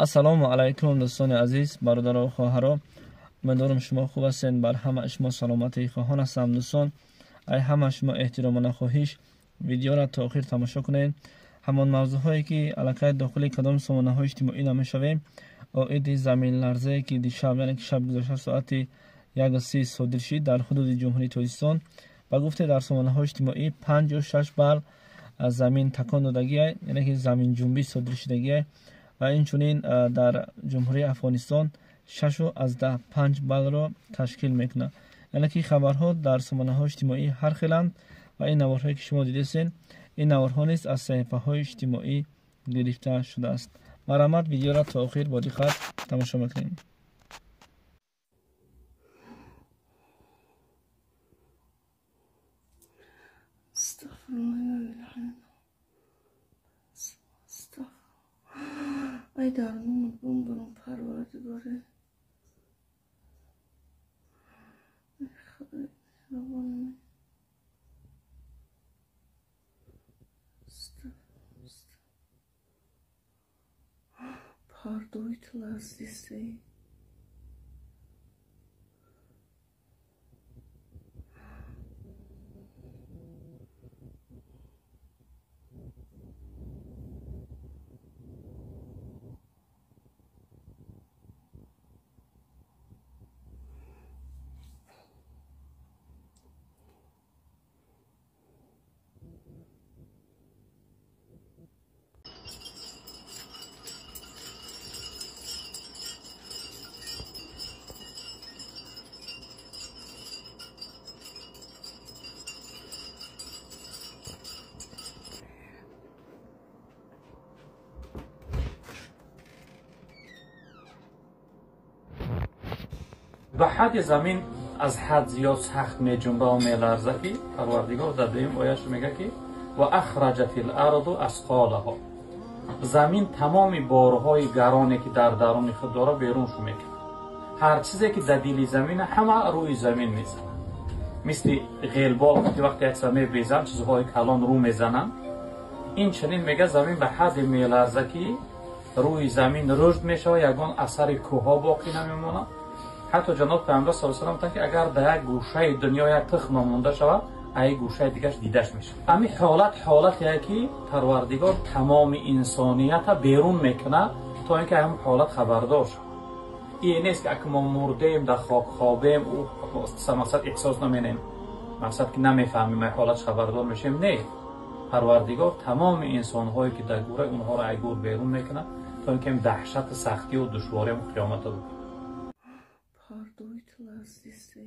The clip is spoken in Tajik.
Ассалому алайкум дӯстони азиз, бародару хоҳаро. Умедворам шумо хуб ҳастед. Бар ҳама шумо саломатӣ хоҳон ҳастам. Дӯстон, ай ҳама шумо эҳтиромона хоҳиш, видеоро то охир тамошо кунед. Ҳамон мавзӯъҳое ки аллакай дохили кадом сомонаҳои иҷтимоӣ намешавем, оиди заминларзае ки дишаб, яъне ки шаб гузашта соати 1:30 содир шид дар ҳудуди Ҷумҳурии Тоҷикистон, ба гуфте дар сомонаҳои иҷтимоӣ 5-6 балл замин такон додагия, яъне ки заминҷунбӣ содир шудагия ва инчунин дар Ҷумҳурии Афғонистон 6.5 баллро ташкил мекунад. Яъне ки хабарҳо дар сомонаҳои иҷтимоӣ ҳар хеланд ва ин наворҳое ки шумо дидесен, ин наворҳо низ аз саҳифаҳои иҷтимоӣ гирифта шудааст. Марҳамат, видеоро то охир бо диққат тамошо мекунем. Ай дарунам бумбурум парвардигоре. Ай Худои меҳрубон. Пардои ту ларзисӣ. Ба ҳадди замин аз ҳад зиёд сахт меҷунба ва меларза ки Парвардигор дар дуюм ояш мега ки ва ахраҷат л-арду асқолаҳо, замин тамоми борҳои гароне ки дар даруни худ дора берун шу мекунад. Ҳар чизе ки дар дили замина ҳама рӯи замин мезанад. Мисли ғелбол ки вақте як чиза мебезанд, чизҳои калон рӯ мезананд. Ин чунин мега замин ба ҳадде меларза ки рӯи замин рушд мешавад, ягон асари кӯҳҳо боқӣ намемонад. Ҳатто ҷаноб Пайғамбар саллаллоҳу алайҳи васаллам гуфтанд ки агар дар як гӯшаи дунё як тухм монда шавад, ай гӯшаи дигаш дидаш мешавад. Ҳамин ҳолат ҳолатие ки Парвардигор тамоми инсониятро берун мекунад то ин ки ҳамин ҳолат хабардор шавад. Ин нест ки агар мо мурдем, дар хок хобем, ӯ мақсад эҳсос наменем, мақсад ки намефаҳмем, ай ҳолат хабардор мешем. Не, Парвардигор тамоми инсонҳое ки дар гӯра, онҳоро ай гӯр берун мекунад то ин ки даҳшати сахтию душвориам қиёматро бибинад. Пардои ту ларзисӣ.